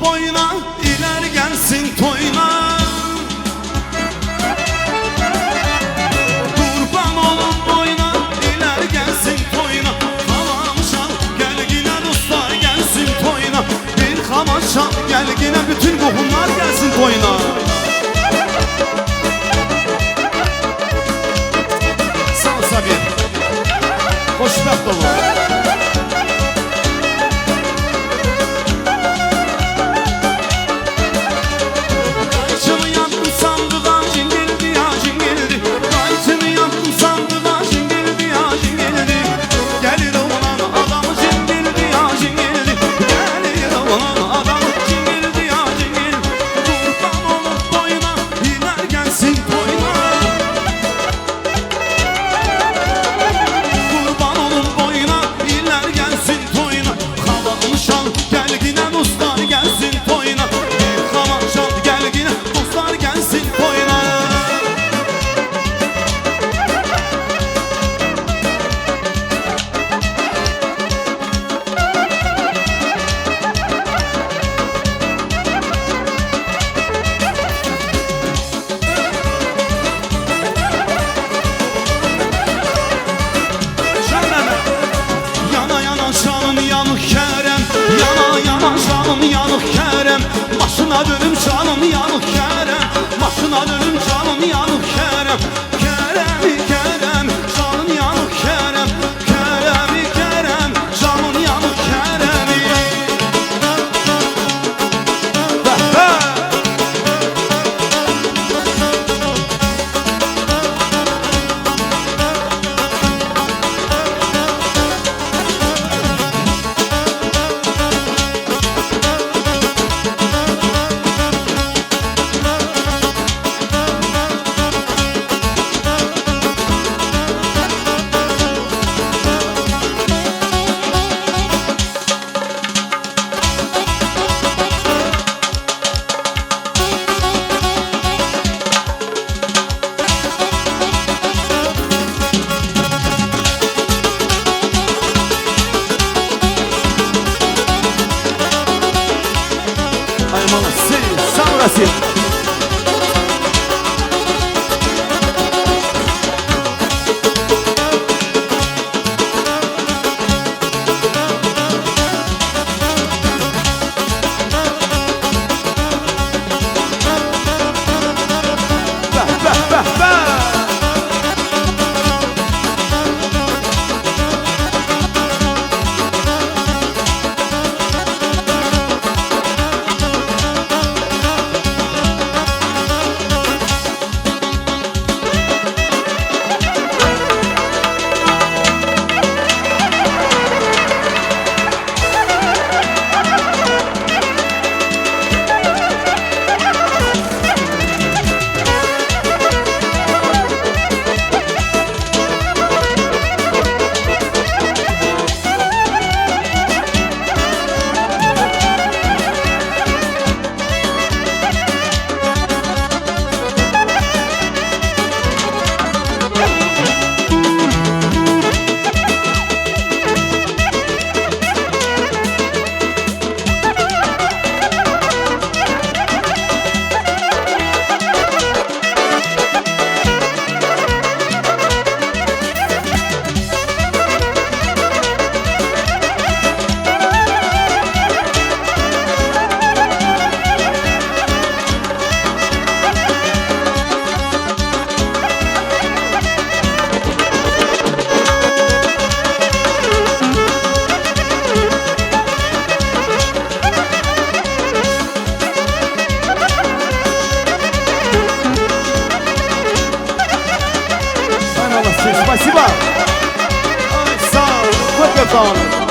boýuna, iler gelsin toýuna. Gurban olum boýuna, iler gelsin toýuna. Havam çal, gel yine dostlar gelsin toýuna. Bir hava çal, gel yine bütün qohumlar gelsin toýuna. Sağ ol Sabir. Xoşbəxt olun. Kayçımı yaktım sandığa cingildi ya cingildi. Kayçımı yaktım sandığa cingildi ya cingildi. Gelir oğlan adamı cingildi ya cingildi. Gelir oğlan adamı cingildi ya cingildi. Kurban olup boyuna iner gelsin toyuna. Kurban olun boyuna iller gelsin toyuna. Havanı şal gel yine dostlar gelsin toyuna. Bir hava şal gel yine dostlar gelsin toyuna. Şanana. Yana yana şanın yanık kerem. Yana yana şanın yanık kerem. Başına dönüm şanın yanık kerem. Başına dönüm şanın yanık kerem. Kerem kerem şanın yanık kerem. Kerem kerem şanın yanık kerem. Be be. Ay молодцы, sağ olasın. Be be be be. Ay молодцы, спасибо. Ay sağ ol. Çok sağ olun.